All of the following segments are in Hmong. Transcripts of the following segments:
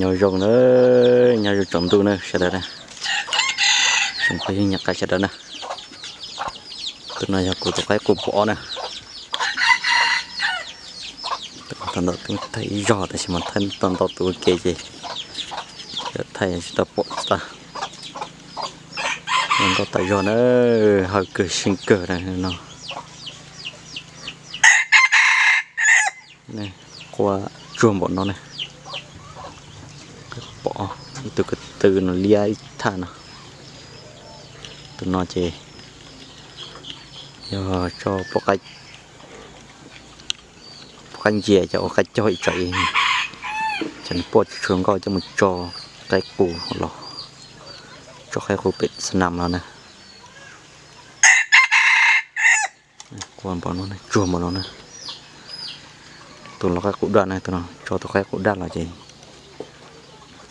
Nyob zoo na, nyob zoo tsaus ntuj na sawv daws na. Tsoom phooj ywg nyob qab sawv daws na. Tus no yog kuv tus qaib qus pua ob na. Tau ntau tus thaij ib zog tab sis mas thaij tau ntau tus ua ke ces thaij tsis tau pom tsis tau. Zoo nkauj tas zog na, hawv kawg seej kawg no. Quaj tsuag npaum no ne. Pom ib tug ko tw no liab ib thaj no. Tus no ces yog tso poj qaib ntsia cov ua qaib cog ib tsam, cov nws poj tsis tshua nkauj coj mus tso qaib qus los, tso qaib qus pem xa nam los na. Quaj npaum no, tsuag npaum no na. Tus los qaib qus daj na, tus no tso tus qaib qus daj los ces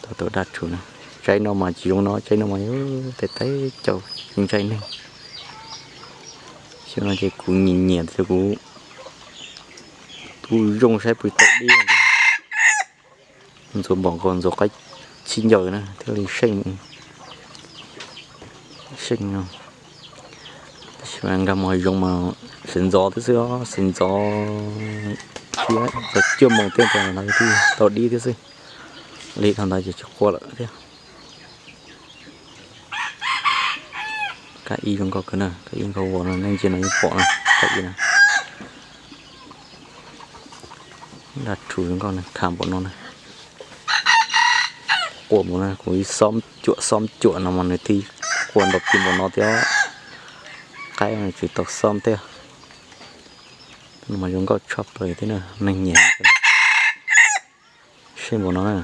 tau tus daj rhuv na. Tsaib no mas tsis zoo no, tsaib no mas tais tais caus ntshai neeg. Xyoo no ces kuv nyiam nyiam tias kuv tu zoo saib puas tau dib. Ntxuav npaum nkaus ntxuav qaib sib ncaws na thiaj li seej. Seej no. Tab sis mas nkag mus hav zoov mas sawv ntxov thiab xwb, sawv ntxov thiab txog cuaj moos tej ntawd no twb tau dib thiab xwb. Li dhau ntawd ces tsis quaj lawm thiab. Kab ib zoo nkauj kawg na, kab ib nkauj vos no nej ntsia no yeej pom na, kab ib na. Daj rhuv zoo nkauj na, khav npaum no na. Quaj npaum no, kuv ib xob cuam xob cuam no mas nws twb quaj ntau ti npaum no thiab. Qaib tsis tau xob thiab. Mas zoo nkauj tshaj plaws thiab na, neeg nyiam. Seej npaum no na.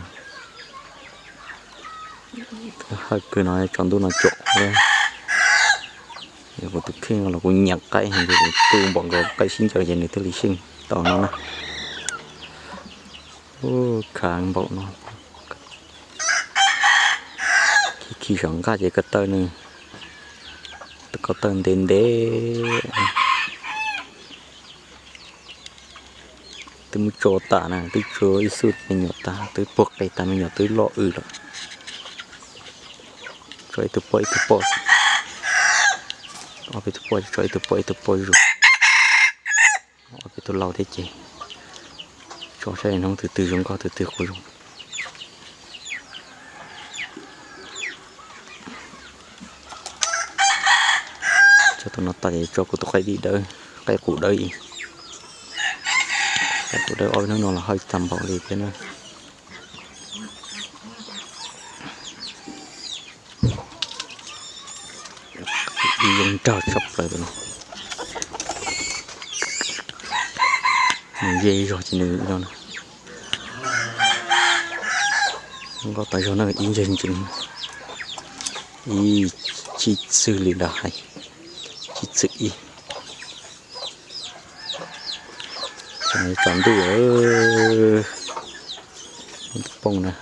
Hawv kawg no tsaus ntuj no cuam. Yog kuv tus kheej los kuv nyiam qaib heev, kuv tu npaum nkaus qaib sib ncaws ces nws thiaj li seej tau no na. Khav npaum no. Khi khi saum nqaj ces ko taw nws, ko taw ntev ntev. Twb muab tso tas na, twb tso ib xub me nyuam tas, twb puag qe tas me nyuam twb loj w lawm. Tso ib tug poj ib tug poj, ob peb tug poj, tso ib tug poj ib tug poj zus. Ob peb tug laus thiab ces tso saib hnub twg twg zoo nkauj twg twg quaj zoo. Tso tus no tas ces tso kuv tus qaib dib dawb, qaib qus dawb ib. Qaib qus dawb ob peb hnub no los hawj tag npaum li thiab na. Ib zoo nraug tshaj plaws tus no. Nws ze zog ces nws no na. Nkauj tas zog na, ib ncag ntsees, ib chib txwg li nrad hais, chib txwg ib. Tsaus ntuj, pooj na,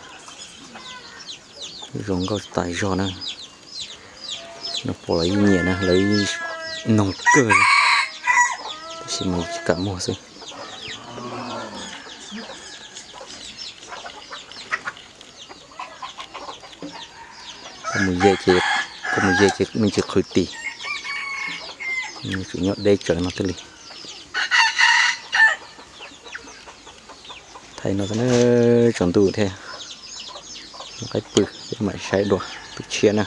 zoo nkauj tas zog na. Nws pom lawv yeej nyiam na, lawv noog kawg, tab sis mas tsis kam muag xwb. Koj mus ze ces, koj mus ze ces me ntsis qhwv tis, nws tseem nyob deb tsawv no thiaj li. Thaij no xwb na, tsaus ntuj thiab, qaib pw, peb mam saib dua tus tshiab na.